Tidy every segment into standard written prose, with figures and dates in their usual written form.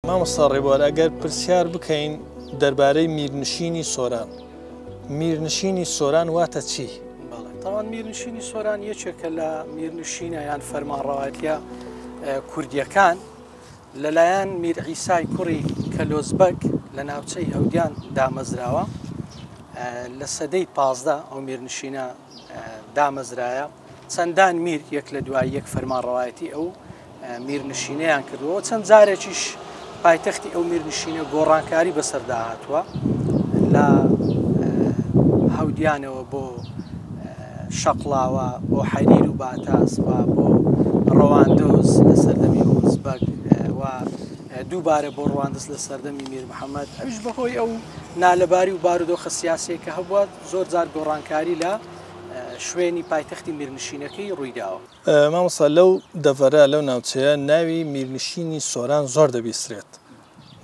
مامۆستا ڕێبوار ئەگەر پرسیار بکەین دەربارەی میرنشینی سۆران، میرنشینی سۆران واتە چی؟ بەڵێ تاوان میرنشینی سۆران یەکێکە لە میرنشینە یان فەرمانڕەوایەتیە کوردیەکان لەلایەن میر عیسای کوڕی کەلۆزبەگ لە ناوچەی هەودیان دامەزراوە لە سەدەی 15 ئەو میرنشینە دامەزرایە چەندان میر یەک لە دوای یەک فەرمانڕەوایەتی ئەو میرنشینەیان کردووە و چەند جارێکیش پایتەختی ئەو میرنشینە گۆڕانکاری بەسەردا هاتووە لە هەودیانەوە بۆ شەقڵاوە بۆ حەریر و باتاس و بۆ ڕەواندوز لە سەردەمی ئۆزبەگ و دووبارە بۆ ڕواندز لە سەردەمی میر محەممەد ئەویش بەهۆی ئەو نالەباری و بارودۆخە سیاسیە کە هەبووە زۆر جار گۆڕانکاری لە شوێنی پایتەختی میرنشینەکەی ڕوویداوە. مامۆستا لەو دەڤەرە، لەو ناوچەیە ناوی میرنشینی سۆران زۆر دەبیسترێت،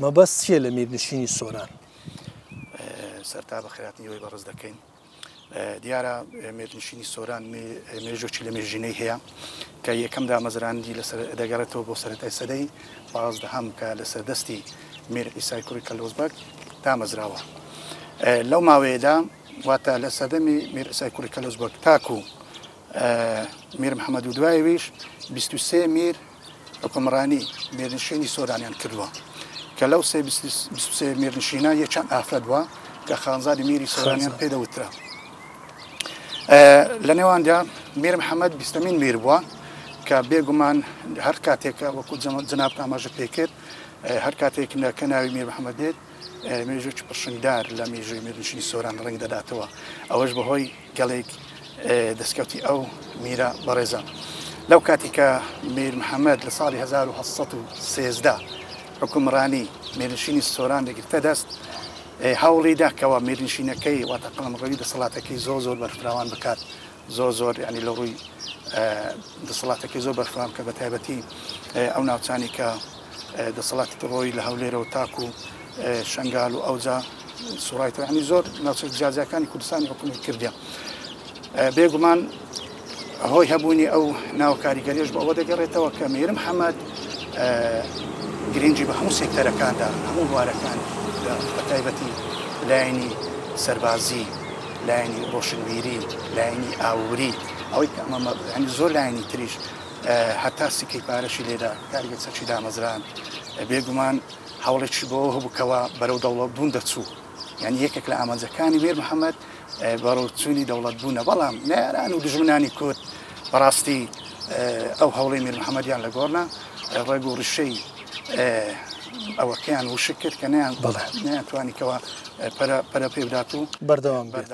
مەبەست چییە لە میرنشینی سۆران؟ سەرتا بەخێرهاتنی ئێوەی بەڕێز دەکەین. دیارە میرنشینی سۆران مێژووی لە مێژینەی هەیە کە یەکەم دامەزراندی لەسەر دەگەڕێتەوە بۆ سەرەتای سەدەی پازدەهەم کە لەسەر دەستی میر عیسای کوڕی کەلۆزبەگ دامەزراوە. لەو ماوەیەدا واتە لە سەردەمی میر عیسای کوڕی کەلۆزبەگ تاکو میر محەمەد و دوای ویش 23 میر حوکمڕانی میرنشینی سۆرانیان کردووە کە لەو سێ 23 میرنشینە یەکیان ئافرەت بووە کە خانزادی میری سۆرانیان پێ دەوترا. لە نێواندا میر محەمەد بیستەمین میر بووە کە بێگومان هەر کاتێکە وەکو جەنابت ئاماژە پێ کرد هەر کاتێک کە ناوی میر محەمەد دێت مێژووی پڕشنگدار لە مێژووی میرنشینی سۆران ڕەنگ دەداتەوە، ئەوەش بەهۆی گەلێک دەستکەوتی ئەو میرە بەڕێزە. لەو کاتی کە میر محەمەد لە ساڵی 1813 حوکمڕانی میرنشینی سۆران دەگرتە دەست، هەوڵی دا کەوا میرنشینەکەی واتە قەڵەمڕەوی دەسەڵاتەکەی زۆر زۆر بەرفراوان بکات، زۆر زۆر یانی لە ڕووی دەسەڵاتەکەی زۆر بەرفراوان بکات، بە تایبەتی ئەو ناوچانەی کە دەسەڵاتی ڕۆی لە هەولێرەوە تاکو شنگال و ئەوجا سوڕایتەوە، یانی زۆر ناوچە جیاجیاکانی کوردستانی حکومی کردیە. بێگومان هۆی هەبوونی ئەو ناوە کاریگەریش بۆ ئەوە دەگەڕێتەوە کە میر محەممەد گرنگی بە هەموو سێکتەرەکاندا، هەموو بوارەکان بە تایبەتی لایەنی سەربازی، لایەنی ڕۆشنبیری، لایەنی ئابووری، ئەوەی کە ئەمە یانی زۆر لایەنی تریش هەتا سکەی پارەشی لێدا کارگە چەکی دامەزراند. بێگومان هەوڵێکی بۆ ئەوە هەبوو کەوا بەرەو دەوڵەت بوون دەچوو. یانی یەکێک لە ئامانجەکانی میر محەممەد بەرەو چوونی دەوڵەت بوونە. بەڵام نەیاران و دوژمنانی کورد بەڕاستی ئەو هەوڵەی میر محەممەدیان لە گۆڕنا، ڕێگ و ڕیشەی ئەوەکەیان وشک کرد کە نەیان نەیانتوانی کەوا پەرە پێ بدات و بەردەوام بێت.